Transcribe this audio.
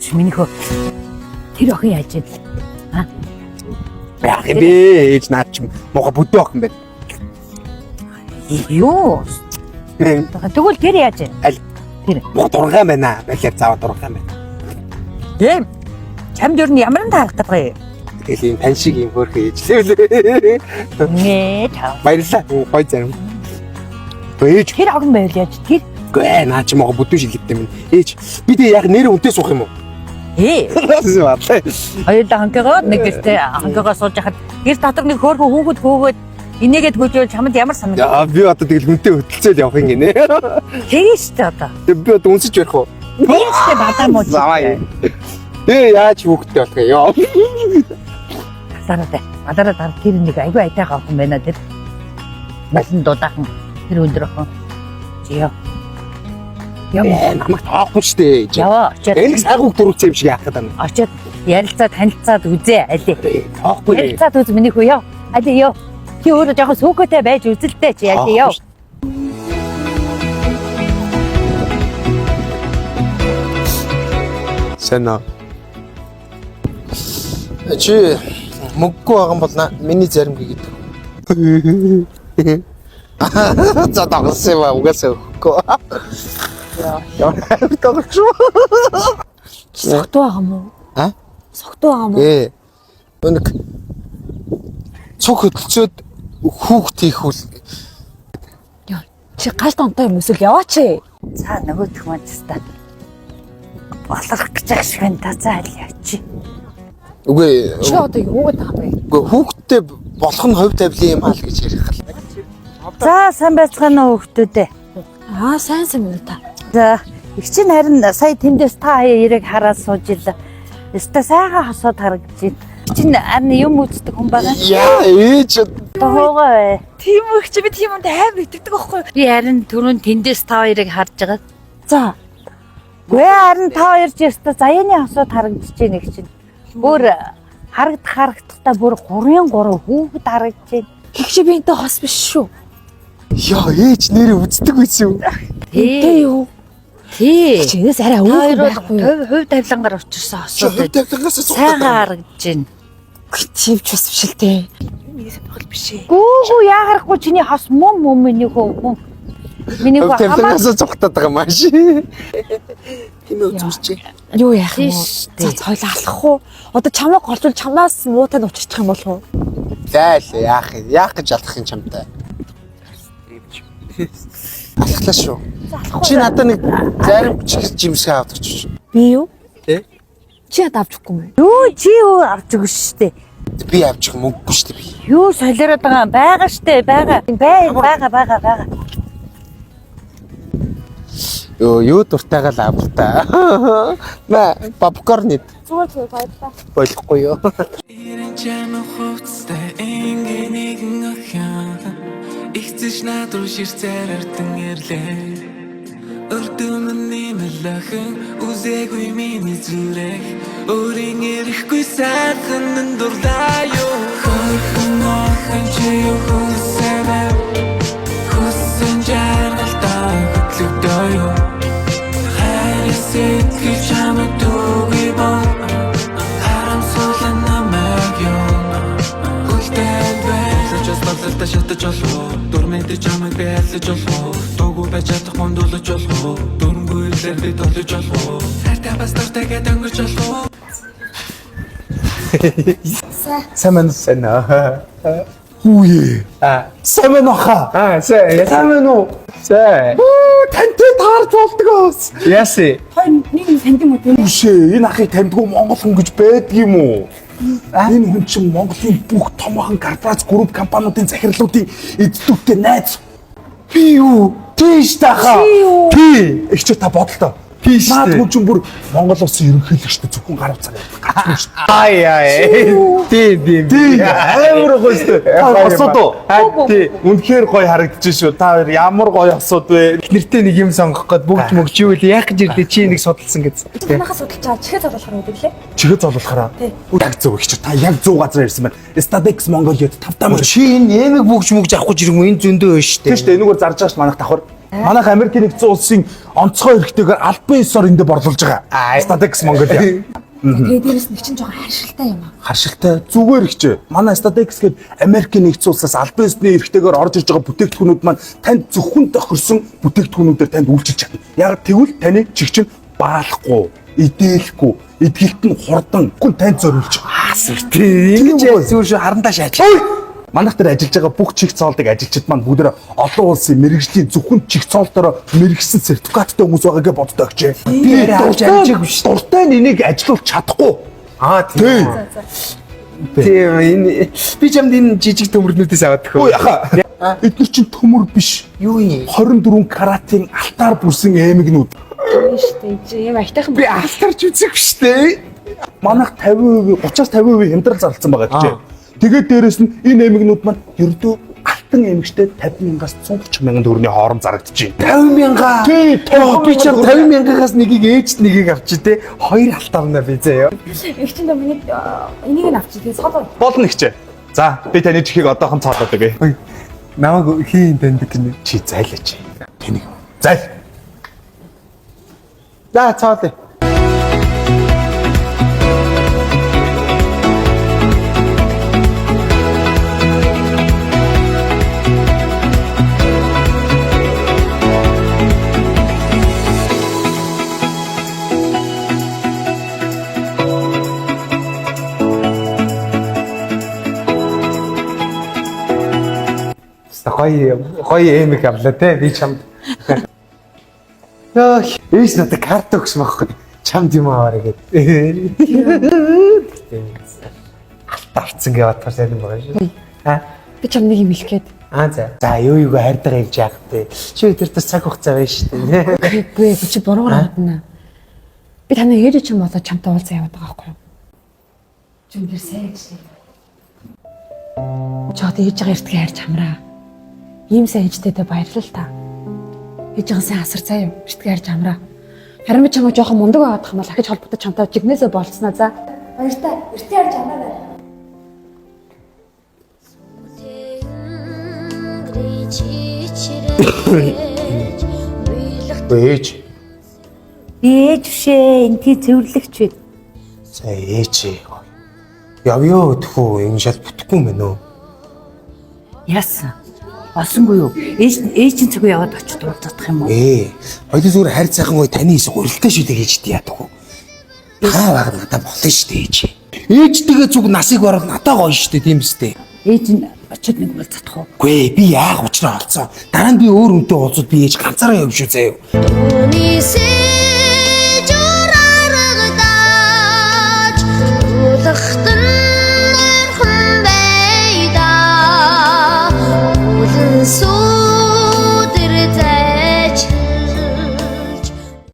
Чи минийхөө тэр охин яаж юм? А? Яах юм бэ? Ээж наад чи муухай бүдүү охин байна. Юу? Тэгвэл тэр яаж юм? Аль? Тэр. Муухай дургай байна. Балиар заавал дургай байна. Эм. Чамд ер нь ямар нь таарах гэдэг юм? Тэгэл ийм тань шиг ийм хөөрхөн ээж лээ. Нэ таа. Баярлалаа. Гой зарим. Ээж Тэр охин байвал яаж тэр? үгүй ээ наа чи муухай бүдүү шилэгтэй минь. Ээж би тэг яг нэр үнтэй суух юм уу? Ээ. Батлаа. Хоёулаа хонкогоо нэг гэртээ хонкогоо сууж хахад гэр дотор нэг хөөрхөн хүүхэд хөөгөөд инээгээд гүйжвэл чамд ямар санагдав? Яа би одоо тэгэл хүнтэй хөтөлцөөл явах юм гинэ. Тэгээ штэ одоо. Тэг би одоо үнсэж барих уу? Тэгээ штэ бадаа муу. Заваа. Ээ яаж хүүхэдтэй болох юм ёо. Бадараа бадараа дар тэр нэг айгүй айтайхан охин байна тэр. Мэлэн дудаахан тэр өндөр охин. Чи яа. Яа. Ээ намайг тоохгүй штэ ээж. Яваа очиад Энэ сайхан хүүхд дөрүүлсэн юм шиг яах гэдэг юм. очиад ярилцаа танилцаад үзээ али. Тоохгүй. Ярилцаад үз миний хүү яа. Али яа. Чи өөрөө жоохон сүүкөтэй байж үзэлтэй чи али яа. Сайн уу. Чи мөнгөгүй байгаа юм бол миний зарим гэдэг. За тоглосон юм аа угаасаа өгөхгүй. Яа. Тоглож шүү. Согтуу байгаа юм уу? А? Согтуу байгаа юм уу? Ээ. Өнөг цуг хөдөлцөөд хүүхд хийх үл Яа. Чи галт онтой юм эсвэл яваач. За нөгөөх маань ч та болох гэж байгаа шиг байна та за аль явчих. Үгүй Чи одоо юу гэдэг юм бэ? үгүй хүүхдтэй болох нь хувь тавилын юм аа л гэж ярих л. За сайн байцгаана уу хүүхдүүдээ. Аа, сайн сайн юм та. За их чинь харин сая тэндээс та хаяа ирэг хараад сууж ил. Өстой сайхан хосоод харагдаж байна. Чин харин юм үздэг хүн байгаа. Яа ээж Тоогоо бай. Тийм үү чи би тийм юмд амар итгэдэг байхгүй юу? Би харин түрүүн тэндээс та хоёрыг харж байгаа. За. Гүй харин та хоёр ч өстой заяаны хосоод харагдаж байна их чинь. Бүр харагдах харагдахдаа бүр 3-ын 3 хүүхэд харагдаж байна. Их чи би энтэй хос биш шүү. Яа ээж нэрээ үздэг байсан юм. Тэ юу? Тий. Чи энэс арай Та өвөх хоёр бол байхгүй юу? хувь тавилангаар учирсан Чи хосууд хувь байж тавилангаас сайхан харагдаж байна. Тийм ч бас биш л дээ. Миний сонирхол биш ээ. Гүүгүү яагарахгүй чиний хос мөн мөн миний хөө мөн. Миний Хувь хөө хамаа тавилангаас цугтаад байгаа юм ааш. Тийм ээ үзмэрчээ. Юу яах юм? Тийш дээ. За хоёлаа алах уу? Одоо чамайг голчвол чамаас муутай нь учирчих юм болов уу? Зайл яах юм? Яах гэж алах юм чамтай? Алхлаа шүү. Чи надад нэг зарим чихэр жимсгээ авдаг ч. Би юу? Тэ? Чи яд авч өгөхгүй юм уу? Юу чи юу авч өгнө штэ. Би авчих мөнгөгүй шүү дээ би. Юу солиороод байгаа юм? Байгаа штэ, байгаа. Бай, байгаа, байгаа, байгаа. Йоо, юу дуртайгаа л авах та. Мэ попкорн ид. Зүгээр зүгээр баярлалаа. Болохгүй юу? Ирэн чамын хувцастай энгийн нэгэн охин Игцэж над руу ширцээр артан ирлээ. Өрдөмөн нэмэл охин үзээгүй миний зүрэх. Өөрийн ирэхгүй сайхан нь дурлаа юу. Хөрхөн охин чи юу хүсэнэ? Хүссэн жаргалтай хөтлөгдөө юу. Хайр сэтгэл чамд түгий бол харамсуулан намайг юу. Үлдээл байлаж бололтой шатаж болов. Дүрмэд чамайг би аллаж болов. Дуугүй байж чадах гондуулж болов. Дүрмгүй ирлээр би толж болов. Хайртай бас дуртайгаа дөнгөж болов. Сайн байна уу? Сайн аа. Үе. Аа, сайн байна уу хаа? Аа, сайн. Сайн байна уу? Сайн. Үу, тантай таарч болдгоос. Яси. Хоёр нэг юм санд юм уу тийм? Үшээ энэ ахыг таньдгүй монгол хүн гэж байдгийм үү? Энэ хүн чинь Монголын бүх томоохон корпорац групп компаниудын захирлуудын эддүүгтэй найз. Би юу? Тийш таха. Тий. Их чи та бодлоо. Тийш Наад дээ. хүн чинь бүр Монгол улсын ерөнхийлөгчтэй зөвхөн гар утсаар явдаг гацгүй шүү дээ. Ай ай. Тий, тий. Тий. Амар гоё шүү дээ. Та хосууд уу? Аа, тий. Үнэхээр гоё харагдаж шүү. Та хоёр ямар гоё хосууд вэ? Нэртэй нэг юм сонгох гээд бүгд мөгч юу вэ? Яах гэж ирлээ чи нэг судалсан гэсэн. Манайхаа судалж байгаа чихээ зовлохоор гэдэг лээ. Чихээ золуулахаараа. Тий. Яг зөв их чи та яг зөв газар ирсэн байна. Stadex Mongoliad тавтаа мөр. Чи энэ нэмэг бүгч мөгж авах гэж ирэв энэ зөндөө байна шүү Тийм шүү дээ. Энэгээр зарж байгаа шүү манайх давхар. Манайх Америкийн нэгдсэн улсын онцгой эрхтэйгээр албан ёсоор энд борлуулж байгаа. Statex Mongolia. Тэгээ дээрэс нь чинь жоохон харшилтай юм аа. Харшилтай зүгээр ихчээ. Манай Statex гээд Америкийн нэгдсэн улсаас албан ёсны эрхтэйгээр орж ирж байгаа бүтээгдэхүүнүүд маань танд зөвхөн тохирсон бүтээгдэхүүнүүдээр танд үйлчилж чадна. Яг тэгвэл таны чих чинь баалахгүй, идээлэхгүй, эдгэлт нь хурдан хүн танд зориулж байгаа. Тийм. Ингэж Тийм зүгээр шүү харандаа шаач. Манайх дээр ажиллаж байгаа бүх чих цоолдог ажилчид маань бүгдээ олон улсын мэрэгжлийн зөвхөн чих цоолдороо мэрэгсэн сертификаттай хүмүүс байгаа гэж боддог ч. Би арай авч амжаагүй шүү. Дуртай нь энийг ажилуулж чадахгүй. Аа Тийм. Тийм энэ би чамд энэ жижиг төмөрнүүдээс аваад Ой төхөө. яха. Эдгээр чинь төмөр биш. Юу юм? 24 каратын алтаар бүрсэн эмгэнүүд. Тийм шүү дээ. Чи юм аятайхан Би алтарч үзээгүй шүү дээ. Манайх 50%, 30-аас 50% хямдрал зарласан байгаа гэж. Тэгээд дээрэс нь энэ эмгэнүүд маань ердөө алтан эмгэгтэй 50 мянгаас 130 мянган төгрөгийн хооронд зарагдаж байна. 50 мянга. Тий, Оо, би чам 50 мянгаас нэгийг ээжд нэгийг авчи те. Хоёр алт авна би заяа. Их чинь дөө миний энийг нь авчи. Тэгээ цол. Болно ихчээ. За, би таны чихийг одоохон цоолоод өгье. Ой, Намайг хийн таньдаг гинэ. Чи зайлаач. Тэнийг. Зайл. За цоолъё. Гоё гоё эмэг авлаа те би чамд. Яа, ээж надад карт өгсөн байхгүй. Чамд юм аваарай гэд. Алт авцсан гэж бодохоор сайн юм байгаа шүү. Аа. Би чам нэг юм хэлэх гээд. Аа за. За юу юуг хайртайгаа явж яах вэ? Чи өдөр тус цаг хугацаа байна шүү дээ. Үгүй би чи буруугаар бодно. Би таны ээж чинь болоо чамтай уулзаа яваад байгаа байхгүй юу? Чи үнээр сайн ээж. Чи одоо ээжигээ эртгээ харж хамраа. Ийм сайн ээжтэйдээ баярлал та. Ээжигээ сайн асар заа юу? Эртгээ харж хамраа. Харин би чамайг жоохон мундаг байгаадах юм бол ахиж холбогдож чамтай жигнэсээ болцсноо за. Баяртай. Эртгээ харж хамраа. Ээж. Би ээж бишээ, энтий цэвэрлэгч бий. За ээж. Явъё өтгөө энэ шал бүтэхгүй юм байна уу? Яасан? Олсонгүй юу? Ээж ээж чинь цэгүү яваад очиж уулзах юм уу? Хоёул зүгээр хайр сайхан гой таны хэсэг уралтай шүү дээ ээжтэй яадаг уу? Та баг надад болно шүү дээ ээж. Ээжтэйгээ зүг насыг баруул надад гоё шүү дээ тийм үстэй. Ээж нь очиод нэг уулзах уу? Үгүй ээ, би яах учраа олцсон. Дараа нь би өөр хүнтэй уулзвал би ээж ганцаараа явж шүү заяа. Түүний